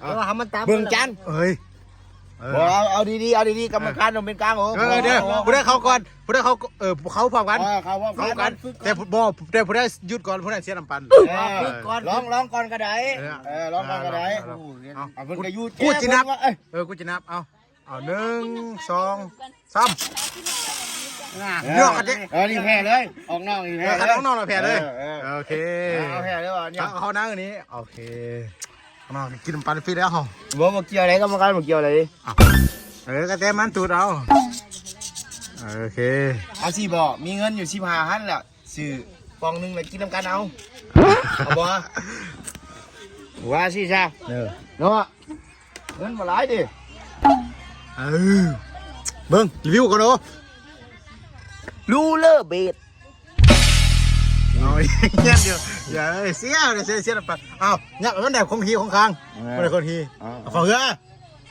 ເອົາ ເບິ່ງຈານ ເຮີ້ຍ ເອີ ບໍ່ ເອົາ ເອົາດີໆ ເອົາດີໆ ກຳມະການຕ້ອງເປັນກາງ. ໂອ້ ເອີ ເດີ ຜູ້ໃດເຂົ້າກ່ອນ ຜູ້ໃດເຂົ້າ ເອີ ເຂົ້າພ້ອມກັນ ເອີ ເຂົ້າພ້ອມກັນ ເຂົ້າພ້ອມກັນ ແຕ່ ບໍ່ ແຕ່ຜູ້ໃດຢຸດກ່ອນ ຜູ້ນັ້ນເສຍນ້ຳປັ່ນ. ເອີ ລອງ ລອງກ່ອນກໍໄດ້ ເອີ ລອງກ່ອນກໍໄດ້. ເອົາ ເອົາ ເພິ່ນກໍຢູ່ ກູຊິນັບ ເອີ ກູຊິນັບ ເອົາ ເອົາ ໜຶ່ງ ສອງ ສາມ ເອີ ເອີ ນີ້ແພ້ເລີຍ ອອກນອກນີ້ແພ້ເລີຍ ອອກນອກແພ້ເລີຍ. ເອີ ເອີ ໂອເຄ ເອົາແພ້ເລີຍ ເອົາໜ້ານີ້ ໂອເຄ ເອົານະ ກິນນ້ຳປັ່ນຟຣີແລ້ວເຮົາ. ບໍ່ ບໍ່ກ່ຽວໃດ ກຳມະການບໍ່ກ່ຽວໃດ. ເອີ ກະແຕ່ມັນຕູດເອົາ. ໂອເຄ ເອົາຊິບໍ່ ມີເງິນຢູ່ສິບຫ້າພັນແລ້ວ ຊື້ປ່ອງໜຶ່ງແລ້ວກິນນຳກັນເອົາ ເອົາບໍ່? ວ່າຊິຊະ ເອີ ເນາະ ເງິນບໍ່ຫຼາຍເດ້. ເອີ ເບິ່ງຣີວິວກ່ອນໂອ ລູເລີເບດ. ເອົາ ຍັບຢູ່ ຢ່າເອີຍ ເສຍ ເສຍ ເສຍນ້ຳປັ່ນ. ເອົາ ຍັບໃຫ້ມັນໄດ້ຄົງທີ່ຄົງຄາງ ເອີ ມັນໄດ້ຄົງທີ່. ເອົາ ເອົາ ເອົາ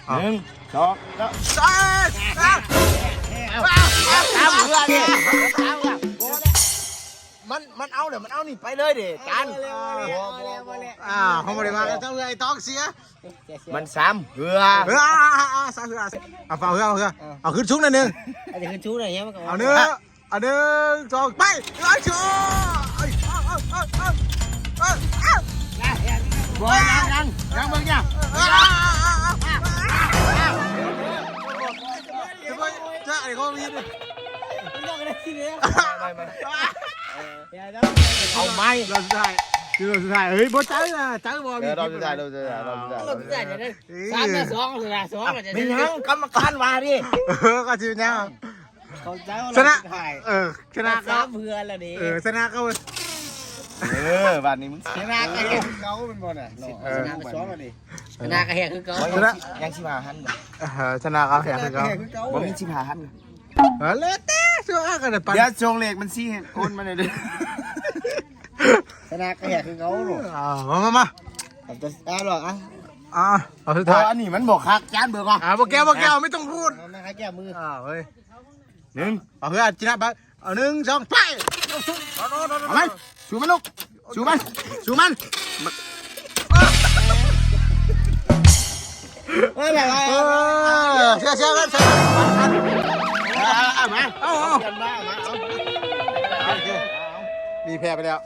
ເອົາ ໜຶ່ງ ສອງ ສາມ ຕາມເຮືອນີ້ ມັນ ມັນເອົາແລ້ວ ມັນເອົານີ້ໄປເລີຍເດ້ຈານ. ບໍ່ ບໍ່ ບໍ່ ບໍ່ ບໍ່ ບໍ່ ອ່າ ເຮົາບໍ່ໄດ້ວ່າກັນ ເອົາເຮືອໄອ້ຕອງເສຍ. ມັນສາມເຮືອ ເອີ ອ່າ ອ່າ ອ່າ ສາມເຮືອ ອ່າ ຝາກເຮືອ ຝາກເຮືອ ອ່າ ເອົາ ຂຶ້ນສູງໜ້ອຍໜຶ່ງ ອາດຈະຂຶ້ນສູງໜ້ອຍ ມັນກໍ ເອົາ ເດີ ເອົາ ໜຶ່ງ ສອງ ໄປ ເອີ ໂຊ ເອີ ເອີ ບໍ່ ຍັງ ຍັງ ຍັງເບິ່ງຍັງ ເອີ ເອີ ເອີ ເອີ ເອີ ເອີ ເອີ ເອີ ເອີ ເອີ ເອີ ເອີ ເອີ ເອີ ເອີ ເອີ ເອີ ເອີ ເອີ ເອົາໃໝ່ ຮອບສຸດທ້າຍ ຄືຮອບສຸດທ້າຍ. ເຮີ້ຍ ບໍ່ໃຈນະ ໃຈບໍ່ ເອີ ມີ ຮອບສຸດທ້າຍ ຮອບສຸດທ້າຍ ຮອບສຸດທ້າຍ ຮອບສຸດທ້າຍ. ເອີ ສາມຕໍ່ສອງ ສາມຕໍ່ສອງ ເປັນຫຍັງ ກຳມະການວ່າເດ້. ເອີ ກໍຊິເປັນຫຍັງ ເຂົ້າໃຈວ່າ ຊະນະ ຮອບສຸດທ້າຍ ເອີ ຊະນະກໍ ສາມເທື່ອແລ້ວນີ້ ເອີ ຊະນະກໍ ເອີ ບາດນີ້ມຶງ ຊະນະກໍແຮງຄືເກົ່າແມ່ນບໍ່ນະ ເນາະ ເອີ ຊະນະກໍສອງແລ້ວນີ້ ຊະນະກໍແຮງຄືເກົ່າ ຊະນະ ຍັງສິບຫ້າພັນບໍ່ ເອີ ຊະນະກໍແຮງຄືເກົ່າ ບໍ່ມີສິບຫ້າພັນ. ເອີ ແລ້ວແຕ່ ຊິວ່າກັນໄປ ດຽວສົ່ງເລກບັນຊີໃຫ້ໂອນມາແດ່ເດີ ຊະນະກໍແຮງຄືເກົ່າເນາະ. ອ່າ ມາ ມາ ມາ ເອົາ ເອົາ ເອົາ ເອົາ ເອົາ ສຸດທ້າຍ ອັນນີ້ມັນບໍ່ຄັກ ຈານເບິ່ງວ່າ ອ່າ ບໍ່ແກ້ວ ບໍ່ແກ້ວ ບໍ່ຕ້ອງພູດ ມາ ມາ ແກ້ມື ອ່າ ເຮີ້ຍ ໜຶ່ງ ເອົາເພື່ອນ ຈີນະ ໄປ ເອົາ ໜຶ່ງ ສອງ ໄປ ເອົາ ມາ ສູ້ມັນລູກ ສູ້ມັນ ສູ້ມັນ ເອີ ເຊື່ອ ເຊື່ອ ເຊື່ອ ເຊື່ອ ເອົາ ເອົາ ເອົາ ເອົາ ໂອເຄ ມີແພ້ໄປແລ້ວ.